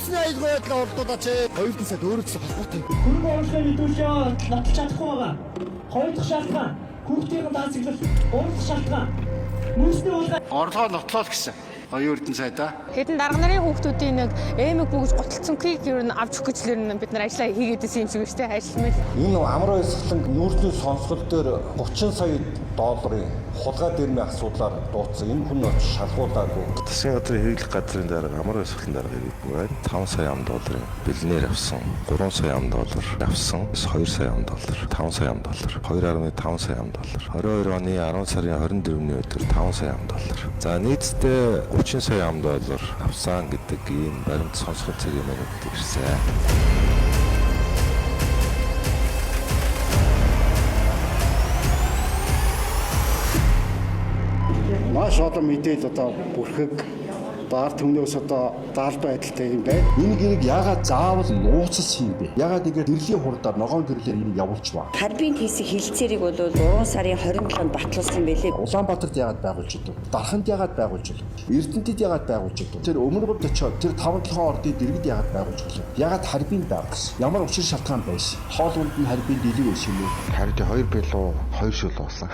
Нүүрсний аюулгүй байдлаа хурдуулаач. Оюутан сайд өөрөө ч холбоотой. Хөрөнгө оруулалтын мэдүүлгээ нотолж чадахгүй байгаа. Хоёр дахь шалтгаан хүүхдийн даацглал, гурав дахь шалтгаан нүүрсний хулгай. Орлогоо нотлоо л гэсэн. Оюун Эрдэнэ сайдаа. Хэдэн дарга нарын хүүхдүүдийн нэг эмэг бүгж гуталцсанхийг ер нь авч өгөх гэж л ер нь бид нар ажиллаа хийгээд исэн юм шиг шүү дээ. Ажилламал. Энэ амар баясгалан нүүрсний сонсгол дээр 30 сая долларын хулгай дэрмийн асуудлаар дуудсан. Энэ хүн очиж шалгуулаагүй. Засгийн газрын хэрэглэх газрын дарга амар баясгалан дарга ирээдгүй байна. 5 сая ам долларын бэлнээр авсан, 3 сая ам доллар авсан, 2 сая ам доллар, 5 сая ам доллар, 2.5 сая ам доллар. 22 оны 10 сарын 24-ний өдөр 5 сая ам доллар. За нийтдээ 30 сая ам доллар авсан гэдэг ийм баримт сонсгол цэгийн манайд ирсэн. Маш олон мэдээлэл одоо бүрхэг одоо ард түмнээс одоо даалбай байдалтай юм байна. Энэ гэрийг яагаад заавал нууцлсан юм бэ? Яагаад ингэж гэрлийн хурдаар ногоон гэрлээр энийг явуулж ба? Харбин хийсэн хилцээрийг бол 3 сарын 27-нд батлуулсан байлээ. Улаанбаатарт яагаад байгуулж идэв? Дарханд яагаад байгуулж идэв? Эрдэнэтэд яагаад байгуулж идэв? Тэр Өмнөргөлд очиод тэр 5 7 ордын дэргэд яагаад байгуулж идэв? Яагаад Харбинд байгуулсан? Ямар учир шалтгаан байсан? Хоол унд нь Харбинд илүү байсан юм уу? Харин 2 билүү 2 шил уусан.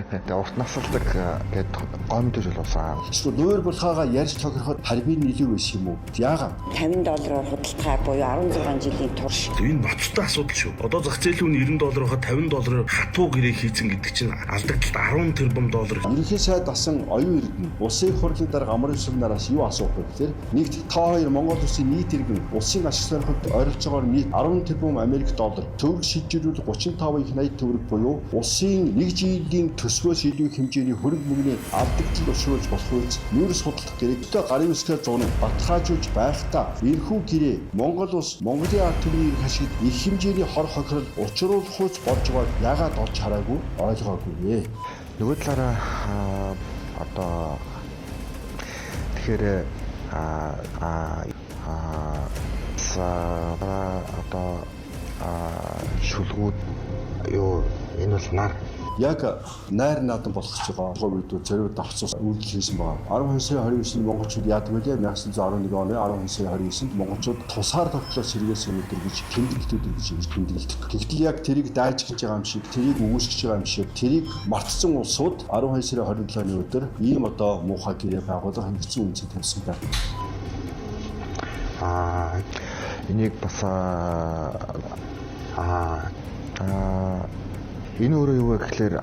Тэгээ урт насалдаг гээд гомдол шил уусан. Эсвэл нойр булхаагаа ярьж тохироход Харбинд илүү байсан юм уу? Яагаад? 50 доллараар худалдахаар буюу 16 жилийн турш. Энэ ноцтой асуудал шүү. Одоо зах зээлийн үн 90 доллар байхад 50 доллараар хатуу гэрээ хийцэн гэдэг чинь алдагдлалт 10 тэрбум доллар. Ерөнхий сайд асан оюун эрдэнэ улсын их хурлын дарга Амар Ёсов нараас юу асуух вэ гэхээр нэгт та хоёр Монгол улсын нийт иргэн улсын ашиг сонирхолд ойролцоогоор нийт 10 тэрбум Америк доллар төгрөг шилжүүлвэл 35 их 80 төгрөг буюу улсын нэг жилийн төсвөөс илүү их хэмжээний хөрөнгө мөнгөний алдагдлал учруулж болох үз нүүрс худалдах гэрээгтэй гарын үсгээр зунаг баталгаажуулж байхдаа энэхүү гэрээ Монгол улс Монголын ард түмний эрх ашигт их хэмжээний хор хохирол учруулах үз болж байгааг яагаад олж хараагүй ойлгоогүй вэ? Нөгөө талаараа одоо тэгэхээр одоо шүлгүүд юу энэ бол нар Яг найр надан болох гэж байгаа тухайн үед зориуд давхцсан үйлдэл хийсэн байгаа. 12 сарын 29-нд монголчууд яадаг вүлээ? 1911 оны 12 сарын 29-нд монголчууд тусгаар тогтлоо сэргээсэн өдөр гэж тэмдэглэлт өдөр гэж ингэж тэмдэглэдэг. Тэгтэл яг тэрийг дайжигч байгаа юм шиг, тэрийг үүсгэж байгаа юм шиг, тэрийг мартсан улсууд 12 сарын 27-ны өдөр ийм одоо муухай гэрээ байгуулах хэрэгцээ үнцэн тавьсан байна. Энийг бас энэ өөрөө юу вэ гэхлээр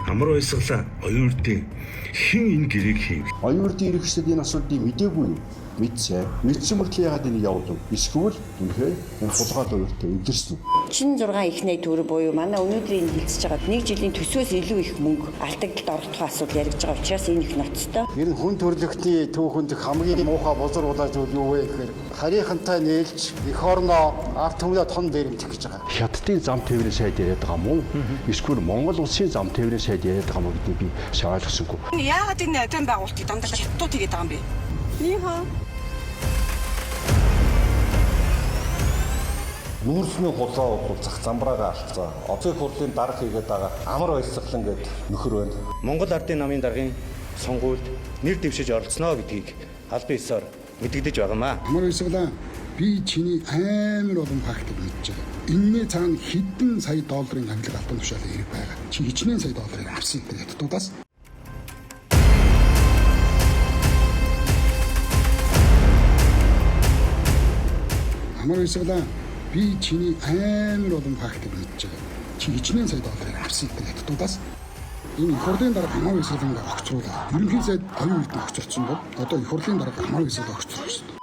Амар баясгалаа оюун эрдэнэ хэн энэ гэрээг хийв? Оюун эрдэнэ ерөнхийдөө энэ асуудлыг мдээгүй юу? Мэдсэ. Мэдсэн мөртлөө яагаад энийг явуулав? Эсвэл үнэхээр энэ хулгай дуугартай эвдэрсэн үү? 36 их 80 төгрөг буюу манай өнөөдрийн энэ хилцэж байгаа нэг жилийн төсвөөс илүү их мөнгө алдагдлалд орох тухай асуудал яригдж байгаа учраас энэ их ноцтой. Ер нь хүн төрөлхтний түүхэнд хамгийн муухай бузар улаа зүйл юу вэ гэхээр харийнхантай нээлж эх орноо ард түмнээ тон дээрэмдэх гэж байгаа. Хятадын зам тээврийн сайд яриад байгаа мó? Эсвэл Монгол улсын зам тээврийн сайд яриад байгаа мó гэдгийг би сайн ойлгосонгүй. Яагаад энэ атом байгуулалтыг дандаа хятадууд хийгээд байгаа юм бэ? Нихаа. Нүүрсний хулгай бол зах замбраагаа алдсан. Оцын хурлын дарга хийгээд байгаа амар баясгалан гээд нөхөр байна. Монгол Ардын намын даргын сонгуульд нэр дэвшиж оролцсноо гэдгийг албан ёсоор мэдэгдэж байгаамаа. Амар баясгалан би чиний амар олон фактыг мэдж байгаа. Энэний цаана хэдэн сая долларын авилга албан тушаалын хэрэг байгаа. Чи хичнээн сая долларыг авсан тэр хятадуудаас. Амар баясгалан би чиний амар олон фактыг мэдж байгаа. Чи хичнээн сая долларыг авсан тэр хятадуудаас. Энэ их хурлын дарга Амар баясгалангаа огцруулаад ерөнхий сайд оюун эрдэнэ огцорцсон бол одоо их хурлын дарга Амар баясгалан огцруулсан.